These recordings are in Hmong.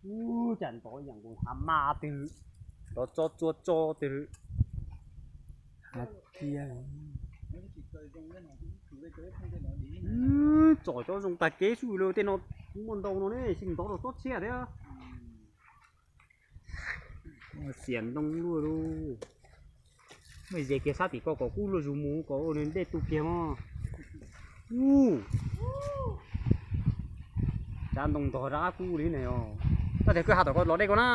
Ub, cas ntov yam nkaus hav maj twg, ntov tso tsua tso twg. Hav tiag. Tsom cov zoo tag kev xwb los tej no muaj ntau no ne, tsis ntov rau tsob tshiab thiab. Xiam ntoo luaj lauj. Muaj ze kiag sab tim ko kom kub luaj zus mus kom ua nws dej tu kiag mog. Ub, tsav ntoo ntog rov qab kub li ne os. Koj tias kwj ha tom ko los dej ko na.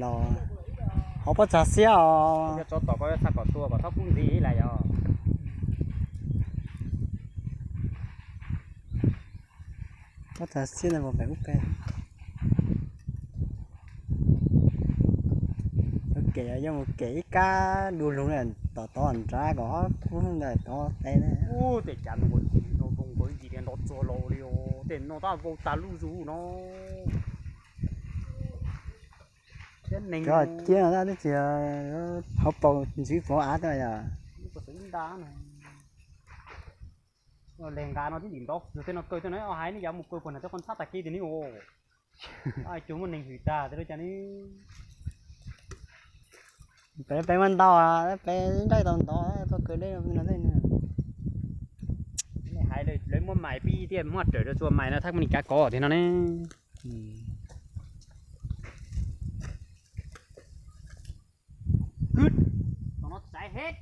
Los, hauv pob txha xiab os. Tsov tom ko txha kom tua kom txhob kub ntxiv lawm yog. Pob txha xiab ntawd mus pem ub pem. Ua kev yog mus kev ib kab du lug tom tod nrad kom kub ntawm tod tes na. Ub, tej cav no ua tsis no zoo nkaus ib yim tias ntov tsuag los li os, tej no tab vau tag lub zus no. Thiab neeg Cov tiab no tab twb tsis hauv paus ntswv pov av tuaj yog. Leeg nqa no twb lim ntov kawg tej no kaw tej no hais nej yav mus kaw puag nram tej qhov ntxhab tag kis tiag ne os. Cuag muaj neeg hwm tag tej lub cas ne. Peb peb muaj ntau, peb ncaij tau ntov tuaj kaw dej no tej. Hais lawv muab mais pib thiaj muab rawm rau txua mais no thab muaj neeg kav kov tiag no ne. Kwv, tom no txaiv hej.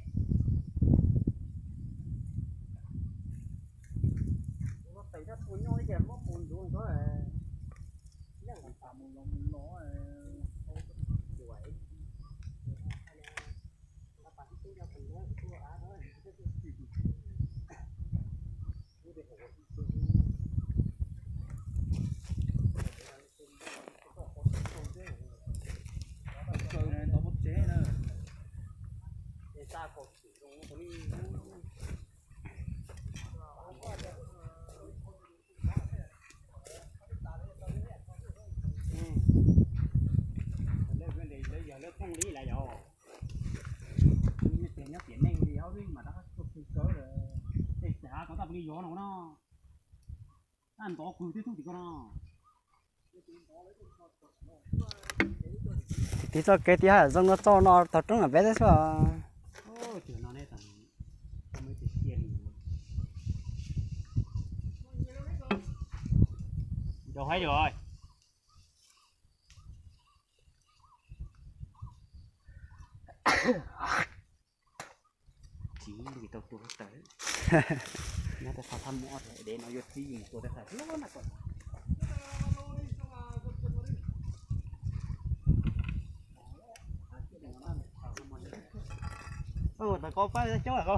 Ua tes tab tua nyob li cas muab pus ntxuav ko. Yog lawv thooj li lawm yog. Nyob tiam neej li ob lub mas rov qab tuaj pw kawg lawm. Tej cav ko tab li yuav no no. Tab ntov kws twb tub tim ko no. Tiv txoj kev tiv haj zoo no txoj no tog roob lam peb xwb. Nrau haib lawm. Tsis li tau tua tawm. Nyob tej qhov thab muab dev no yuav txib mus tua tej qhov loj na kom. Txog ko pab coob ntawm ko,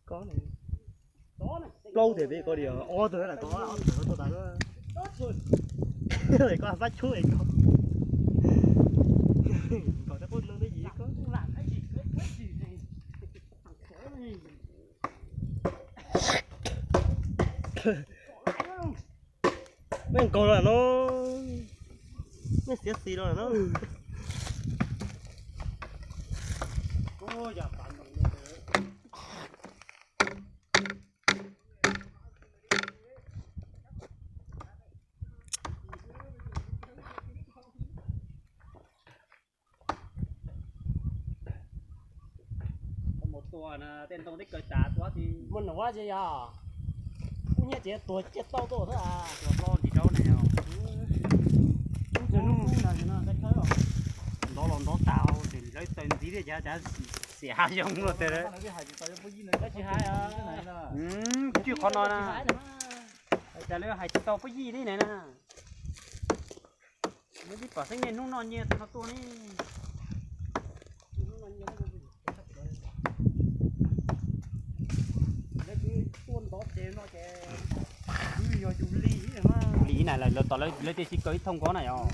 ko plaub tiag peb ko diam ob tug lam ko, ko tas ko pab coob ko. Kom tej qub no tej yim ko. Nej nkaug los no, nej xiav xis los no. Mus tua tej ntoo teb kaw tas tua muaj nuav ces yog kuv nyiaj tsev tuag ciaj tauj tuaj xwb. Tua hlo ntim rau na yog. Ntov los ntov tag ces lawv taw ntxiv thiab cas cas xiam hav zoov los tas. Tsis hais, tsis qhov no na, cas lawv hais tsis tau puab yij li na. Lawv tib pom xeeb niaj hnub noj nyiaj tej no tuaj ne. Lawv twb tuaj ntov ces no ces twb yog yus li. Li na, lawv tias sib kaw ib thooj ko na yog.